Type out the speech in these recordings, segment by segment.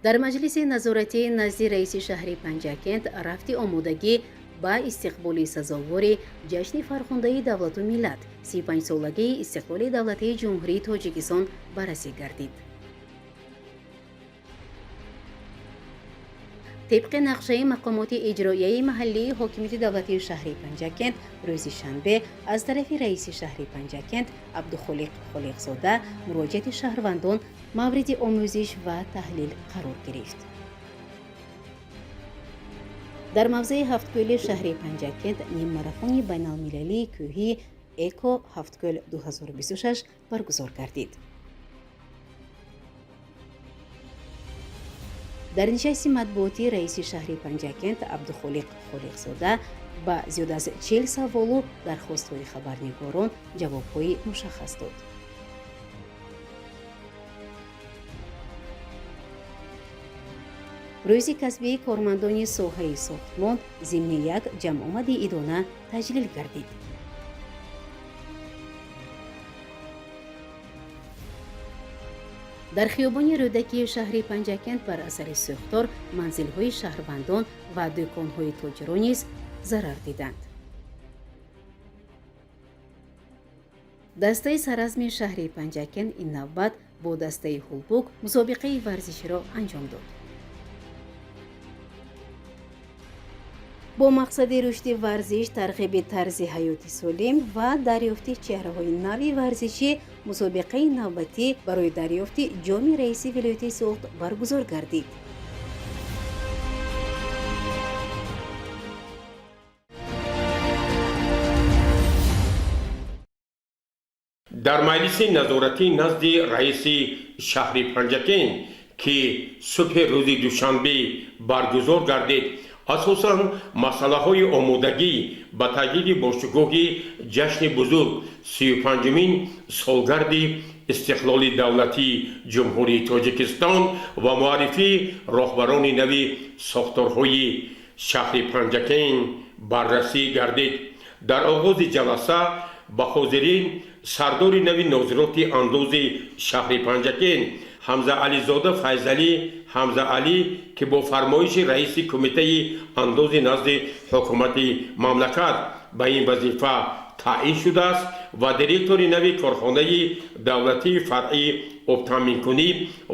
Дар маҷлиси назоратии назди раиси шаҳри Панҷакент рафти омодагӣ ба истиқболи сазовори ҷашни фархундаи давлату миллат, 35-солагии истиқлоли давлатии Ҷумҳурии Тоҷикистон баррасӣ гардид. Тибқи нақшаи мақомоти иҷроияи маҳаллии ҳокимияти давлатии шаҳри Панҷакент, рӯзи шанбе аз тарафи раиси шаҳри Панҷакент Абдухолиқ Холиқзода муроҷиати шаҳрвандон мавриди омӯзиш ва таҳлил қарор гирифт. Дар мавзеи Ҳафткӯли шаҳри Панҷакент ниммарафони байналмилалии кӯҳии Эко Ҳафткӯл 2026 баргузор гардид. Дар нишасти матбуотӣ раиси шаҳри Панҷакент Абдухолиқ Холиқзода ба зиёд аз 40 саволу дархостҳои хабарнигорон ҷавобҳои мушаххас дод. Рӯзи касбии кормандони соҳаи сохтмон зимни як ҷамъомади идона таҷлил гардид. Дар хиёбони Рӯдакии шаҳри Панҷакент бар асари сӯхтор манзилҳои шаҳрвандон ва дӯконҳои тоҷирон низ зарар диданд. Дастаи саразми шаҳри Панҷакент ин навбат бо дастаи Ҳулбук мусобиқаи варзиширо анҷом дод. Бо мақсади рушди варзиш, тарғиби тарзи ҳаёти солим ва дарёфти чеҳраҳои нави варзишӣ мусобиқаи навбатӣ барои дарёфти ҷоми раиси вилояти Суғд баргузор гардид. Дар маҷлиси назоратӣ назди раиси шаҳри Панҷакент, ки субҳи рӯзи душанбе баргузор гардид, асосан масъалаҳои омодагӣ ба таҷлили бошукӯҳи ҷашни бузург, 35-умин солгарди истиқлоли давлатии Ҷумҳурии Тоҷикистон ва муаррифии роҳбарони нави сохторҳои шаҳри Панҷакент баррасӣ гардид. Дар оғози ҷаласа ба ҳозирин сардори нави нозироти андози шаҳри Панҷакент Ҳамзаализода Файзалӣ Ҳамзаалӣ, ки бо фармоиши раиси кумитаи андози назди ҳукумати мамлакат ба ин вазифа таъин шудааст, ва директори нави корхонаи давлатии фаръии обтаъминкунӣ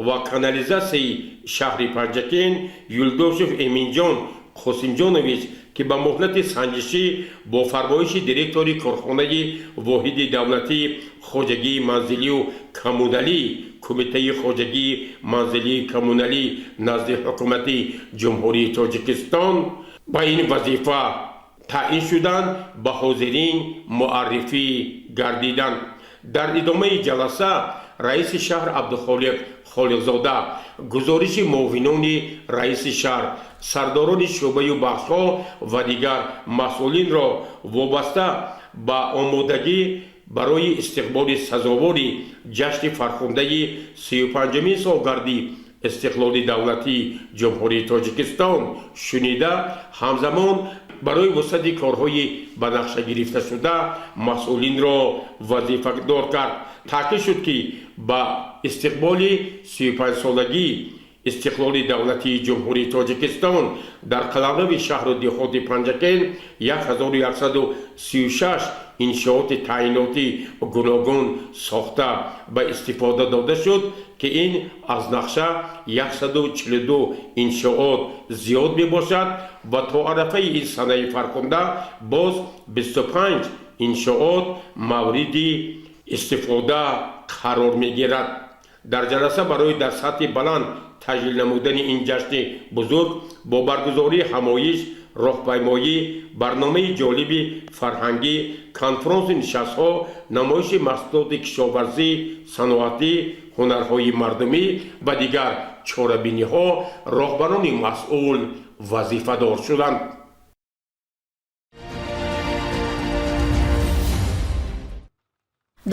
ва канализатсияи шаҳри Панҷакент Юлдошев Эминҷон Қосимҷонович, ки ба муҳлати санҷишӣ бо фармоиши директори корхонаи воҳиди давлатии хоҷагии манзилию коммуналӣ Кумитаи хоҷагии манзилии коммуналӣ назди ҳукумати Ҷумҳурии Тоҷикистон ба ин вазифа таъин шуданд, ба ҳозирин муаррифӣ гардиданд. Дар идомаи ҷаласа раиси шаҳр Абдухолиқ Холиқзода гузориши муовинони раиси шаҳр, сардорони шӯъбаю бахшҳо ва дигар масъулинро вобаста ба омодагӣ барои истиқболи сазовори ҷашни фархундаи 35-умин солгарди истиқлоли давлатии Ҷумҳурии Тоҷикистон шунида, ҳамзамон барои вусъати корҳои ба нақша гирифташуда масъулинро вазифадор кард. Таъкид шуд, ки ба истиқболи 35-солагии истиқлоли давлатии Ҷумҳурии Тоҷикистон дар қаламрави шаҳру деҳоти Панҷакент 1136 иншооти таъинотӣ гуногун сохта ба истифода дода шуд, ки ин аз нақша 142 иншоот зиёд мебошад ва то арафаи ин санаи фархунда боз 25 иншоот мавриди истифода қарор мегирад. Дар ҷаласа барои дар сатҳи баланд таҷлил намудани ин ҷашни бузург бо баргузории ҳамоиш, роҳпаймоӣ, барномаи ҷолиби фарҳангӣ, конфронсу нишастҳо, намоиши маҳсулоти кишоварзӣ, саноатӣ, ҳунарҳои мардумӣ ва дигар чорабиниҳо роҳбарони масъул вазифадор шуданд.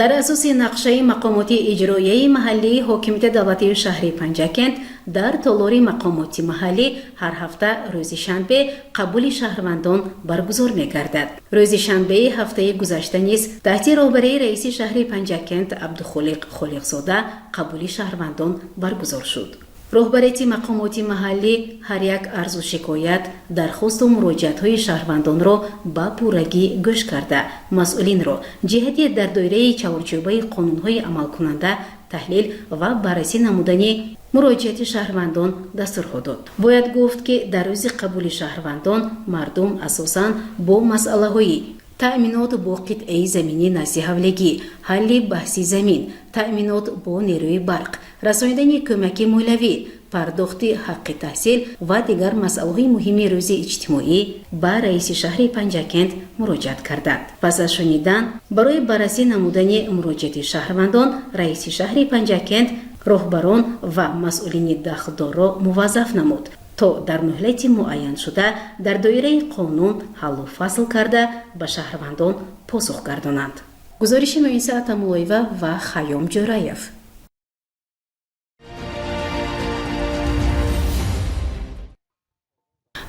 Дар асоси нақшаи мақомоти иҷроияи маҳаллии ҳокимияти давлатии шаҳри Панҷакент дар толори мақомоти маҳаллӣ ҳар ҳафта рӯзи шанбе қабули шаҳрвандон баргузор мегардад. Рӯзи шанбеи ҳафтаи гузашта низ таҳти роҳбарии раиси шаҳри Панҷакент Абдухолиқ Холиқзода қабули шаҳрвандон баргузор шуд. Роҳбарияти мақомоти маҳаллӣ ҳар як арзу шикоят, дархосту муроҷиатҳои шаҳрвандонро ба пуррагӣ гӯш карда, масъулинро ҷиҳати дар доираи чаҳорчӯбаи қонунҳои амалкунанда таҳлил ва баррасӣ намудани муроҷиати шаҳрвандон дастурҳо дод. Бояд гуфт, ки дар рӯзи қабули шаҳрвандон мардум асосан бо масъалаҳои таъминот бо қитъаи заминӣ назди ҳавлигӣ, ҳалли баҳси замин, таъминот бо нерӯи барқ, расонидани кӯмаки молиявӣ, пардохти ҳаққи таҳсил ва дигар масъалаҳои муҳими рӯзи иҷтимоӣ ба раиси шаҳри Панҷакент муроҷиат карданд. Пас аз шунидан барои баррасӣ намудани муроҷиати шаҳрвандон, раиси шаҳри Панҷакент роҳбарон ва масъулини дахлдорро муваззаф намуд, то дар муҳлати муайяншуда дар доираи қонун ҳаллу фасл карда, ба шаҳрвандон посух гардонанд. Гузориши Муиса Атамуллоева ва Хайём Ҷӯраев.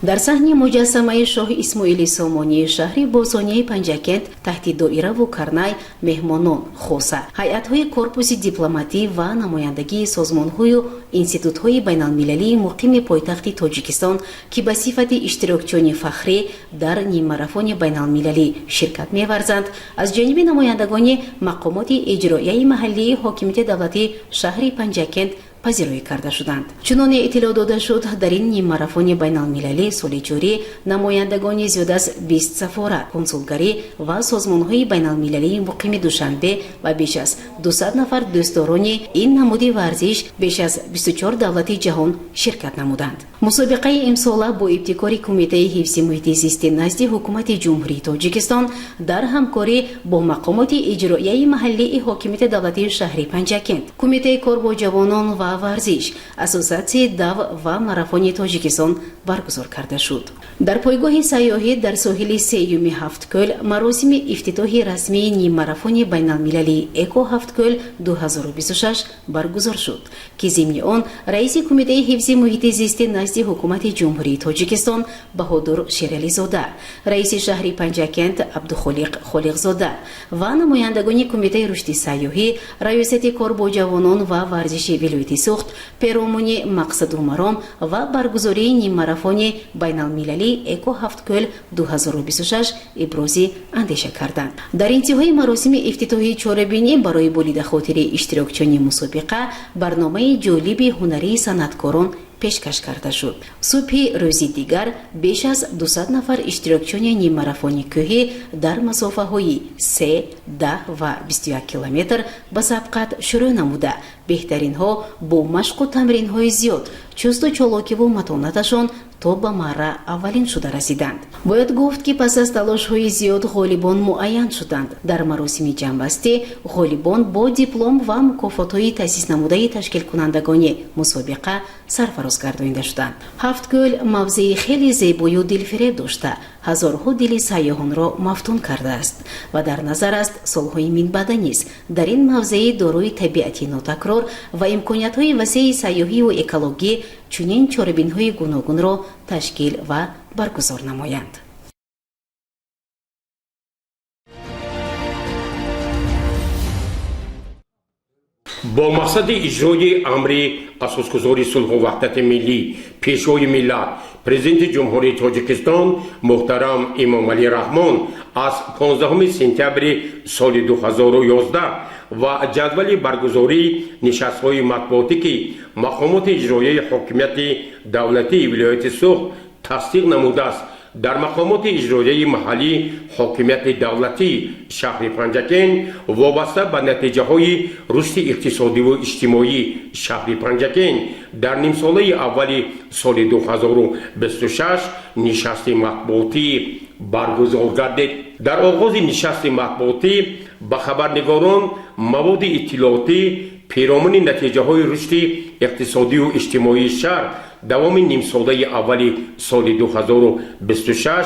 Дар саҳни муҷассамаи шоҳи Исмоили Сомонии шаҳри босонияи Панҷакент таҳти доираву карнай меҳмонон, хоса ҳайатҳои корпуси дипломатӣ ва намояндагии созмонҳою институтҳои байналмилалии муқими пойтахти Тоҷикистон, ки ба сифати иштирокчиёни фахрӣ дар ниммарафони байналмилалӣ ширкат меварзанд, аз ҷониби намояндагони мақомоти иҷроияи маҳаллии ҳокимияти давлатии шаҳри Панҷакент пазироӣ карда шуданд. Чуноне иттилоъ дода шуд, дар ин ниммарафони байналмилалӣ соли ҷорӣ намояндагони зиёд аз 20 сафорат, консулгарӣ ва созмонҳои байналмилалии муқими Душанбе ва беш аз 200 нафар дӯстдорони ин намуди варзиш беш аз 24 давлати ҷаҳон ширкат намуданд. Мусобиқаи имсола бо ибтикори Кумитаи ҳифзи муҳити зисти назди Ҳукумати Ҷумҳурии Тоҷикистон дар ҳамкорӣ бо мақомоти иҷроияи маҳаллии ҳокимияти давлатии шаҳри Панҷакент, Кумитаи кор бо ҷавонон ва варзиш, Ассотсиатсияи дав ва марафони Тоҷикистон баргузор карда шуд. Дар пойгоҳи сайёҳӣ дар соҳили сеюми Ҳафткӯл маросими ифтитоҳи расмии ниммарафони байналмилалии Эко Ҳафткӯл 2026 баргузор шуд, ки зимни он раиси Кумитаи ҳифзи муҳити зисти назди Ҳукумати Ҷумҳурии Тоҷикистон Баҳодур Шерализода, раиси шаҳри Панҷакент Абдухолиқ Холиқзода ва намояндагони Кумитаи рушди сайёҳӣ, Раёсати кор бо ҷавонон ва варзиши вилояти Суғд перомуни мақсаду маром ва баргузории ниммарафони байналмилалии Эко Ҳафткӯл 2026 ибрози андеша карданд. Дар интиҳои маросими ифтитоҳии чорабинӣ барои болидахотири иштирокчиёни мусобиқа барномаи ҷолиби ҳунарии санъаткорон пешкаш карда шуд. Субҳи рӯзи дигар беш аз 200 нафар иштирокчиёни ниммарафони кӯҳӣ дар масофаҳои 3, 10 ва 21 километр ба сабқат шурӯъ намуда, беҳтаринҳо бо машқу тамринҳои зиёд, чусту чолокиву матонаташон то ба марра аввалин шуда расиданд. Бояд гуфт, ки пас аз талошҳои зиёд ғолибон муайян шуданд. Дар маросими ҷамъбастӣ ғолибон бо диплом ва мукофотҳои таъсиснамудаи ташкилкунандагони мусобиқа сарфароз гардонида шуданд. Ҳафткӯл мавзеи хеле зебою дилфиреб дошта, ҳазорҳо дили сайёҳонро мафтун кардааст ва дар назар аст, солҳои минбаъда низ дар ин мавзеи дорои табиати нотакрор ва имкониятҳои васеи сайёҳиву экологӣ чунин чорабинҳои гуногунро ташкил ва баргузор намоянд. Бо мақсади иҷрои амри Асосгузори сулҳу ваҳдати миллӣ, Пешвои миллат, Президенти Ҷумҳурии Тоҷикистон муҳтарам Эмомалӣ Раҳмон аз 15 сентябри соли 2011 ва ҷадвали баргузории нишастҳои матбуотӣ, ки мақомоти иҷроияи ҳокимияти давлатии вилояти Суғд тасдиқ намудааст, дар мақомоти иҷроияи маҳаллии ҳокимияти давлатии шаҳри Панҷакент вобаста ба натиҷаҳои рушди иқтисодиву иҷтимоии шаҳри Панҷакент дар нимсолаи аввали соли 2026 нишасти матбуотӣ баргузор гардид. Дар оғози нишасти матбуотӣ ба хабарнигорон маводи иттилоотӣ перомуни натиҷаҳои рушди иқтисодию иҷтимоии шаҳр давоми нимсолаи аввали соли 2026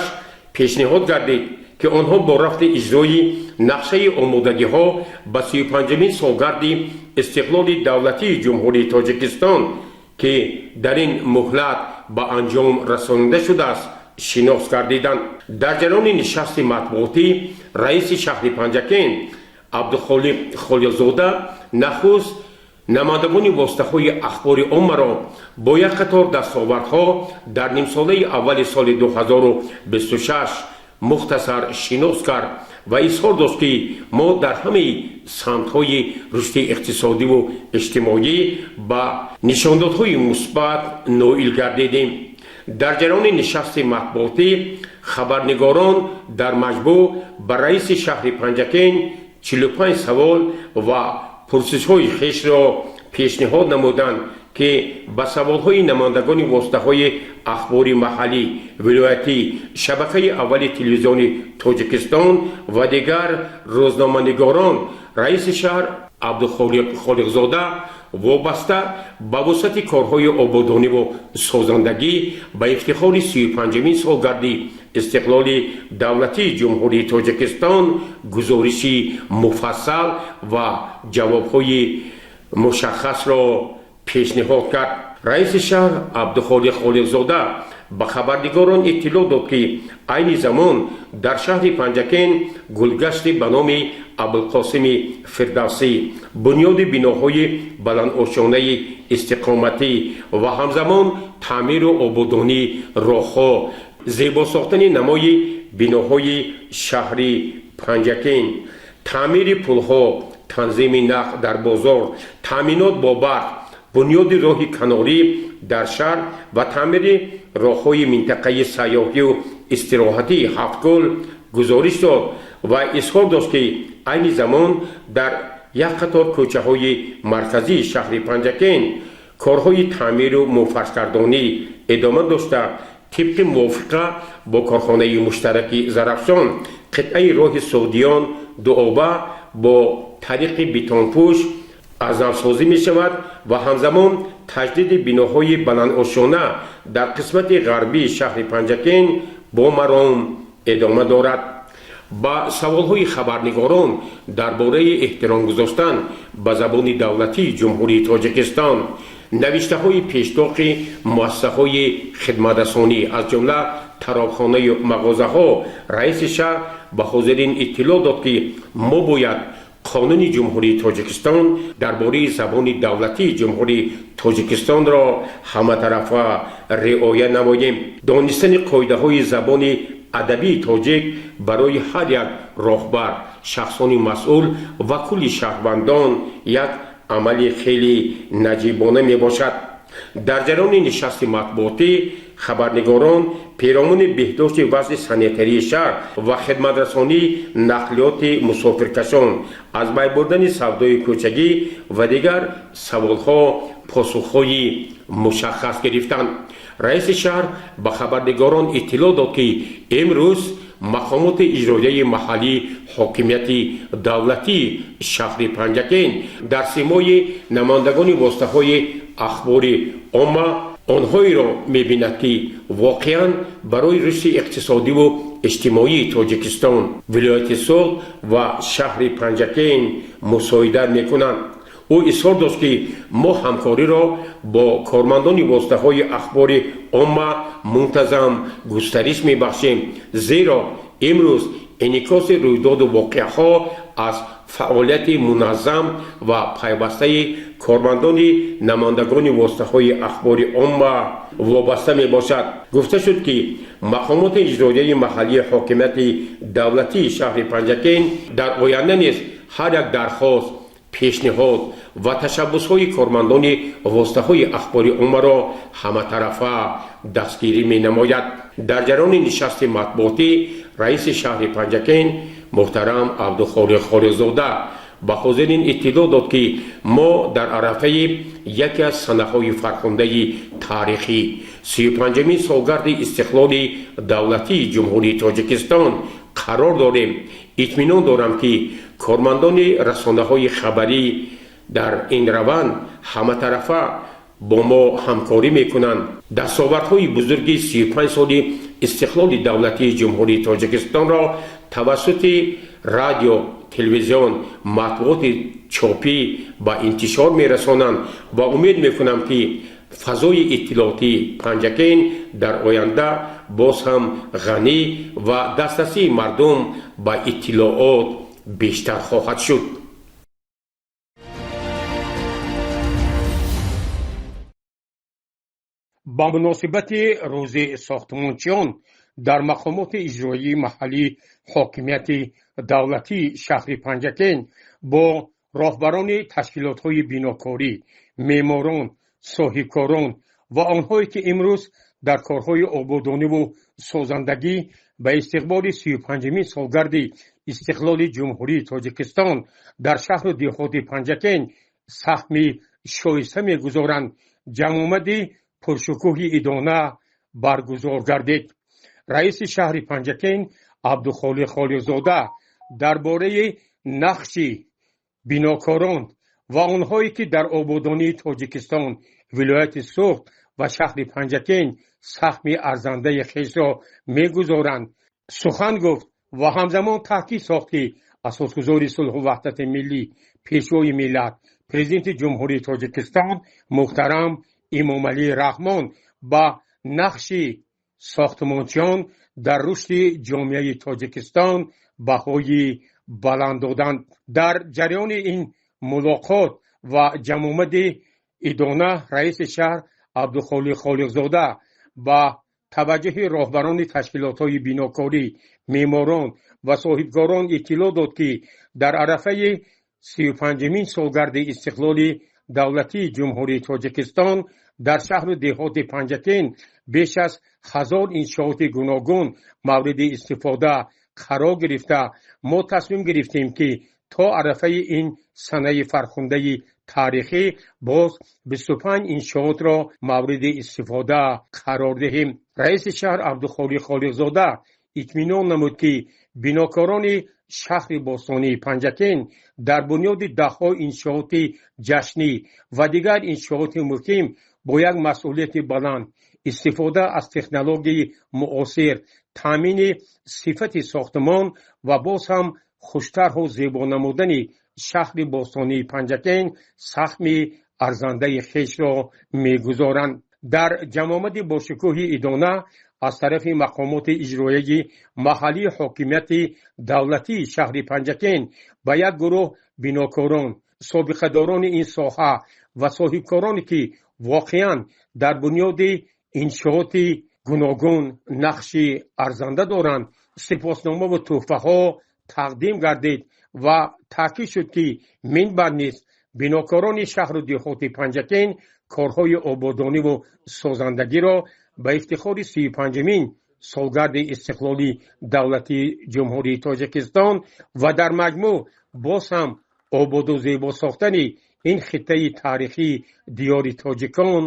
пешниҳод гардид, ки онҳо бо рафти иҷрои нақшаи омодагиҳо ба 35-умин солгарди истиқлоли давлатии Ҷумҳурии Тоҷикистон, ки дар ин муҳлат ба анҷом расонида шудааст, шинос гардиданд. Дар ҷараёни нишасти матбуотӣ раиси шаҳри Панҷакент Абдухолиқ Холиқзода нахуст Намояндагони воситаҳои ахбори оммаро бо як қатор дастовардҳо дар нимсолаи аввали соли 2026 мухтасар шинос кард ва изҳор дошт, ки мо дар ҳамаи самтҳои рушди иқтисодиву иҷтимоӣ ба нишондодҳои мусбат ноил гардидем. Дар ҷараёни нишасти матбуотӣ хабарнигорон дар маҷмӯъ ба раиси шаҳри Панҷакент 45 савол ва пурсишҳои хешро пешниҳод намуданд, ки ба саволҳои намояндагони воситаҳои ахбори маҳаллӣ, вилоятӣ, шабакаи аввали телевизиони Тоҷикистон ва дигар рӯзноманигорон раиси шаҳр Абдухолиқ Холиқзода вобаста ба вусъати корҳои ободониву созандагӣ ба ифтихори 35-умин солгарди истиқлоли давлатии Ҷумҳурии Тоҷикистон гузориши муфассал ва ҷавобҳои мушаххасро пешниҳод кард. Раиси шаҳр Абдухолиқ Холиқзода ба хабарнигорон иттилоъ дод, ки айни замон дар шаҳри Панҷакент гулгашти ба номи Абулқосими Фирдавсӣ, бунёди биноҳои баландошёнаи истиқоматӣ ва ҳамзамон таъмиру ободонии роҳҳо, зебо сохтани намои биноҳои шаҳри Панҷакент, таъмири пулҳо, танзими нарх дар бозор, таъминот бо барқ, бунёди роҳи канорӣ дар шаҳр ва таъмири роҳҳои минтақаи сайёҳию истироҳатии Ҳафткӯл гузориш дод ва изҳор дошт, ки айни замон дар як қатор кӯчаҳои марказии шаҳри Панҷакент корҳои таъмиру муфаршгардонӣ идома дошта, тибқи мувофиқа бо корхонаи муштараки Зарафшон қитъаи роҳи Суғдиён Дуоба бо тариқи бетонпӯш аз навсозӣ мешавад ва ҳамзамон таҷдиди биноҳои баландошёна дар қисмати ғарбии шаҳри Панҷакент бо маром идома дорад. Ба саволҳои хабарнигорон дар бораи эҳтиром гузоштан ба забони давлатии Ҷумҳурии Тоҷикистон, навиштаҳои пештоқи муассисаҳои хидматрасонӣ, аз ҷумла тарабхонаю мағозаҳо, раиси шаҳр ба ҳозирин иттилоъ дод, ки мо бояд Қонуни Ҷумҳурии Тоҷикистон дар бораи забони давлатии Ҷумҳурии Тоҷикистонро ҳаматарафа риоя намоем. Донистани қоидаҳои забони адабии тоҷик барои ҳар як роҳбар, шахсони масъул ва кулли шаҳрвандон як амали хеле наҷибона мебошад. Дар ҷараёни нишасти матбуотӣ хабарнигорон перомуни беҳдошти вазъи санитарии шаҳр ва хидматрасонии нақлиёти мусофиркашон, аз байн бурдани савдои кӯчагӣ ва дигар саволҳо посухҳои мушаххас гирифтанд. Раиси шаҳр ба хабарнигорон иттилоъ дод, ки имрӯз мақомоти иҷроияи маҳаллии ҳокимияти давлатии шаҳри Панҷакент дар симои намояндагони воситаҳои ахбори омма онҳоеро мебинад, ки воқеан барои рушди иқтисодиву иҷтимоии Тоҷикистон, вилояти Суғд ва шаҳри Панҷакент мусоидат мекунанд. Ӯ изҳор дошт, ки мо ҳамкориро бо кормандони воситаҳои ахбори омма мунтазам густариш мебахшем, зеро имрӯз инъикоси рӯйдоду воқеаҳо аз фаъолияти муназзам ва пайвастаи кормандони намояндагони воситаҳои ахбори омма вобаста мебошад. Гуфта шуд, ки мақомоти иҷроияи маҳаллии ҳокимияти давлатии шаҳри Панҷакент дар оянда низ ҳар як дархост, пешниҳод ва ташаббусҳои кормандони воситаҳои ахбори оммаро ҳаматарафа дастгирӣ менамояд. Дар ҷараёни нишасти матбуотӣ раиси шаҳри Панҷакент муҳтарам Абдухолиқ Холиқзода ба ҳозирин иттилоъ дод, ки мо дар арафаи яке аз санаҳои фархундаи таърихӣ, 35-умин солгарди истиқлоли давлатии Ҷумҳурии Тоҷикистон қарор дорем. Итминон дорам, ки кормандони расонаҳои хабарӣ дар ин раванд ҳаматарафа бо мо ҳамкорӣ мекунанд. Дастовардҳои бузурги 35 соли истиқлоли давлатии Ҷумҳурии Тоҷикистонро тавассути радио, телевизион, матбуоти чопӣ ба интишор мерасонанд ва умед мекунам, ки фазои иттилоотии Панҷакент дар оянда боз ҳам ғанӣ ва дастрасии мардум ба иттилоот бештар хоҳад шуд. Ба муносибати Рӯзи сохтмончиён дар мақомоти иҷроии маҳаллии ҳокимияти давлатии шаҳри Панҷакент бо роҳбарони ташкилотҳои бинокорӣ, меъморон, соҳибкорон ва онҳое, ки имрӯз дар корҳои ободониву созандагӣ ба истиқболи 35-умин солгарди истиқлоли Ҷумҳурии Тоҷикистон дар шаҳру деҳоти Панҷакент саҳми шоиста мегузоранд, ҷамъомади пуршукӯҳи идона баргузор гардид. Раиси шаҳри Панҷакент Абдухолиқ Холиқзода дар бораи нақши бинокорон ва онҳое, ки дар ободонии Тоҷикистон, вилояти Суғд ва шаҳри Панҷакент саҳми арзандаи хешро мегузоранд, сухан гуфт ва ҳамзамон таъкид сохт, ки асосгузори сулҳу ваҳдати миллӣ, Пешвои миллат, Президенти Ҷумҳурии Тоҷикистон муҳтарам Эмомалӣ Раҳмон ба нақши сохтмончиён дар рушди ҷомеаи Тоҷикистон баҳои баланд доданд. Дар ҷараёни ин мулоқот ва ҷамъомади идона раиси шаҳр Абдухолиқ Холиқзода ба таваҷҷӯҳи роҳбарони ташкилотҳои бинокорӣ, меъморон ва соҳибкорон иттилоъ дод, ки дар арафаи 35-умин солгарди истиқлоли давлатии Ҷумҳурии Тоҷикистон дар шаҳру деҳоти Панҷакент беш аз 1000 иншооти гуногун мавриди истифода қарор гирифта, мо тасмим гирифтем, ки то арафаи ин санаи фархундаи таърихӣ боз 25 иншоотро мавриди истифода қарор диҳем. Раиси шаҳр Абдухолиқ Холиқзода итминон намуд, ки бинокорони шаҳри бостонии Панҷакент дар бунёди даҳҳо иншооти ҷашнӣ ва дигар иншооти муҳим бо як масъулияти баланд, истифода аз технологияи муосир, таъмини сифати сохтмон ва боз ҳам хуштарҳу зебо намудани шаҳри бостонии Панҷакент саҳми арзандаи хешро мегузоранд. Дар ҷамъомади бошукӯҳи идона аз тарафи мақомоти иҷроияи маҳаллии ҳокимияти давлатии шаҳри Панҷакент ба як гурӯҳ бинокорон, собиқадорони ин соҳа ва соҳибкороне, ки воқеан дар бунёди иншооти гуногун нақши арзанда доранд, сипосномаву тӯҳфаҳо тақдим гардид ва таъкид шуд, ки минбаъд низ бинокорони шаҳру деҳоти Панҷакент корҳои ободониву созандагиро ба ифтихори 35-умин солгарди истиқлоли давлатии Ҷумҳурии Тоҷикистон ва дар маҷмӯъ боз ҳам ободу зебо сохтани ин хиттаи таърихии диёри тоҷикон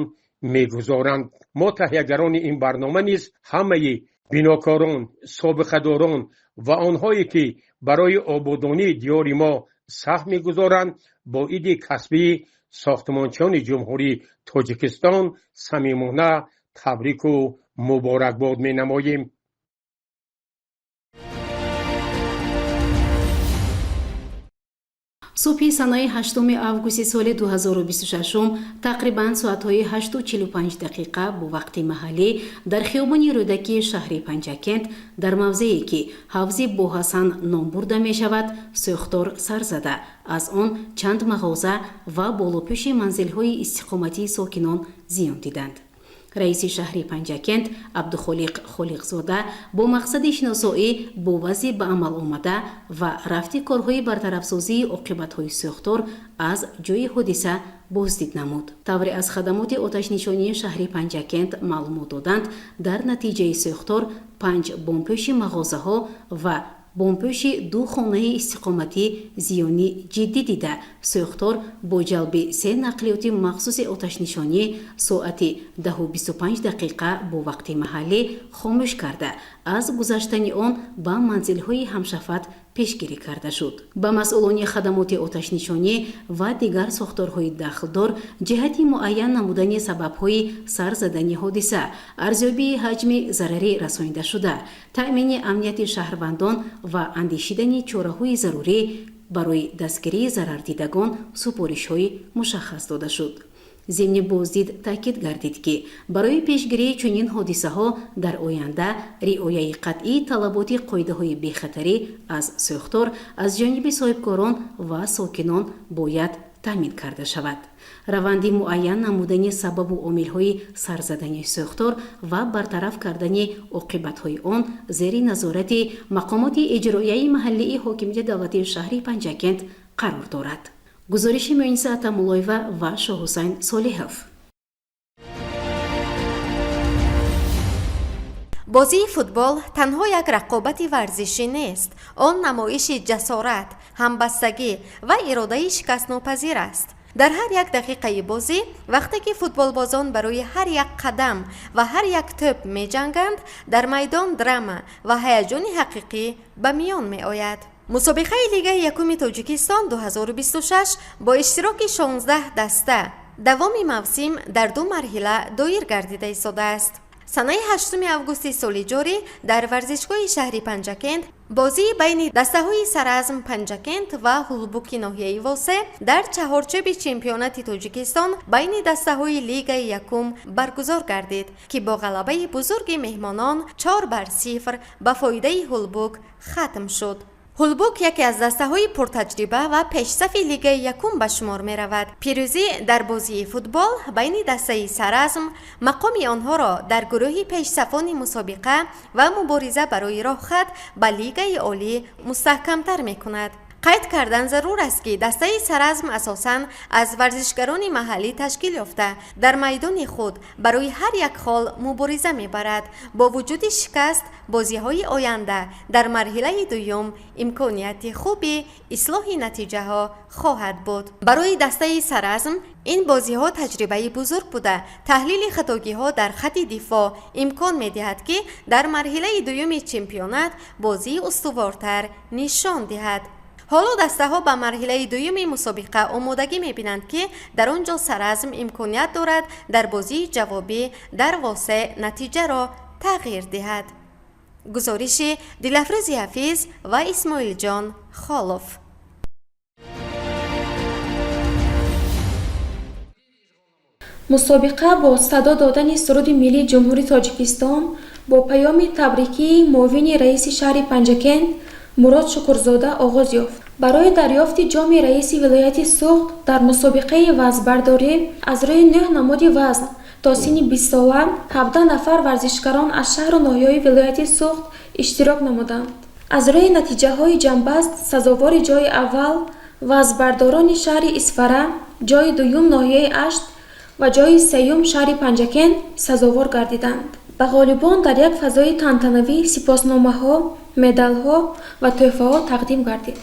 мегузоранд. Мо, таҳиягарони ин барнома низ, ҳамаи бинокорон, собиқадорон ва онҳое, ки барои ободонии диёри мо саҳм мегузоранд, бо иди касбии сохтмончиёни Ҷумҳурии Тоҷикистон самимона табрику муборакбод менамоем. Субҳи санаи 8 августи соли 2026 тақрибан соатҳои 8:45 дақиқа бо вақти маҳаллӣ дар хиёбони Рӯдакии шаҳри Панҷакент, дар мавзее, ки ҳавзи Боҳасан ном бурда мешавад, сӯхтор сар зада, аз он чанд мағоза ва болопӯши манзилҳои истиқоматии сокинон зиён диданд. Раиси шаҳри Панҷакент Абдухолиқ Холиқзода бо мақсади шиносоӣ бо вазъи ба амал омада ва рафти корҳои бартарафсозии оқибатҳои сӯхтор аз ҷойи ҳодиса боздид намуд. Тавре аз хадамоти оташнишонии шаҳри Панҷакент маълумот доданд, дар натиҷаи сӯхтор панҷ бомпӯши мағозаҳо ва бомпӯши ду хонаи истиқоматӣ зиёни ҷиддӣ дида, сӯхтор бо ҷалби се нақлиёти махсуси оташнишонӣ соати 10:25 дақиқа бо вақти маҳаллӣ хомӯш карда, аз гузаштани он ба манзилҳои ҳамшафат пешгирӣ карда шуд. Ба масъулони хадамоти оташнишонӣ ва дигар сохторҳои дахлдор ҷиҳати муайян намудани сабабҳои сар задани ҳодиса, арзёбии ҳаҷми зарари расонидашуда, таъмини амнияти шаҳрвандон ва андешидани чораҳои зарурӣ барои дастгирии зарардидагон супоришҳои мушаххас дода шуд. Зимни боздид таъкид гардид, ки барои пешгирии чунин ҳодисаҳо дар оянда риояи қатъии талаботи қоидаҳои бехатарӣ аз сӯхтор аз ҷониби соҳибкорон ва сокинон бояд таъмин карда шавад. Раванди муайян намудани сабабу омилҳои сар задани сӯхтор ва бартараф кардани оқибатҳои он зери назорати мақомоти иҷроияи маҳаллии ҳокимияти давлатии шаҳри Панҷакент қарор дорад. Гузориши Муиниса Атамуллоева ва Шоҳҳусайн Солиҳов. Бозии футбол танҳо як рақобати варзишӣ нест. Он намоиши ҷасорат, ҳамбастагӣ ва иродаи шикастнопазир аст. Дар ҳар як дақиқаи бозӣ, вақте ки футболбозон барои ҳар як қадам ва ҳар як тӯб меҷанганд, дар майдон драма ва ҳаяҷони ҳақиқӣ ба миён меояд. Мусобиқаи Лигаи якуми Тоҷикистон 2026 бо иштироки 16 даста давоми мавсим дар ду марҳила доир гардида истодааст. Санаи 8 августи соли ҷорӣ дар варзишгоҳи шаҳри Панҷакент бозии байни дастаҳои Саразм Панҷакент ва Ҳулбуки ноҳияи Восе дар чаҳорчӯби чемпионати Тоҷикистон байни дастаҳои Лигаи якум баргузор гардид, ки бо ғалабаи бузурги меҳмонон 4-0 ба фоидаи Ҳулбук хатм шуд. Ҳулбук яке аз дастаҳои пуртаҷриба ва пешсафи Лигаи якум ба шумор меравад. Пирӯзӣ дар бозии футбол байни дастаи Саразм мақоми онҳоро дар гурӯҳи пешсафони мусобиқа ва мубориза барои роҳхат ба Лигаи олӣ мустаҳкамтар мекунад. Қайд кардан зарур аст, ки дастаи Саразм асосан аз варзишгарони маҳаллӣ ташкил ёфта, дар майдони худ барои ҳар як хол мубориза мебарад. Бо вуҷуди шикаст, бозиҳои оянда дар марҳилаи дуюм имконияти хуби ислоҳи натиҷаҳо хоҳад буд. Барои дастаи Саразм ин бозиҳо таҷрибаи бузург буда, таҳлили хатогиҳо дар хатти дифоъ имкон медиҳад, ки дар марҳилаи дуюми чемпионат бозии устувортар нишон диҳад. Ҳоло дастаҳо ба марҳилаи дуюми мусобиқа омодагӣ мебинанд, ки дар он ҷо Саразм имконият дорад дар бозии ҷавобӣ дар Восе натиҷаро тағйир диҳад. Гузориши Дилафрӯзи Ҳафиз ва Исмоилҷон Холов. Мусобиқа бо садо додани суруди миллии Ҷумҳурии Тоҷикистон бо паёми табрикии муовини раиси шаҳри Панҷакент Мурод Шукурзода оғоз ёфт. Барои дарёфти ҷоми раиси вилояти Суғд дар мусобиқаи вазнбардорӣ аз рӯи нӯҳ намуди вазн то синни бистсола 17 нафар варзишгарон аз шаҳру ноҳияҳои вилояти Суғд иштирок намуданд. Аз рӯи натиҷаҳои ҷамъбаст сазовори ҷои аввал вазнбардорони шаҳри Исфара, ҷои дуюм ноҳияи Ашт ва ҷои сеюм шаҳри Панҷакент сазовор гардиданд. Ба ғолибон дар як фазои тантанавӣ сипосномаҳо, медалҳо ва тӯҳфаҳо тақдим гардид.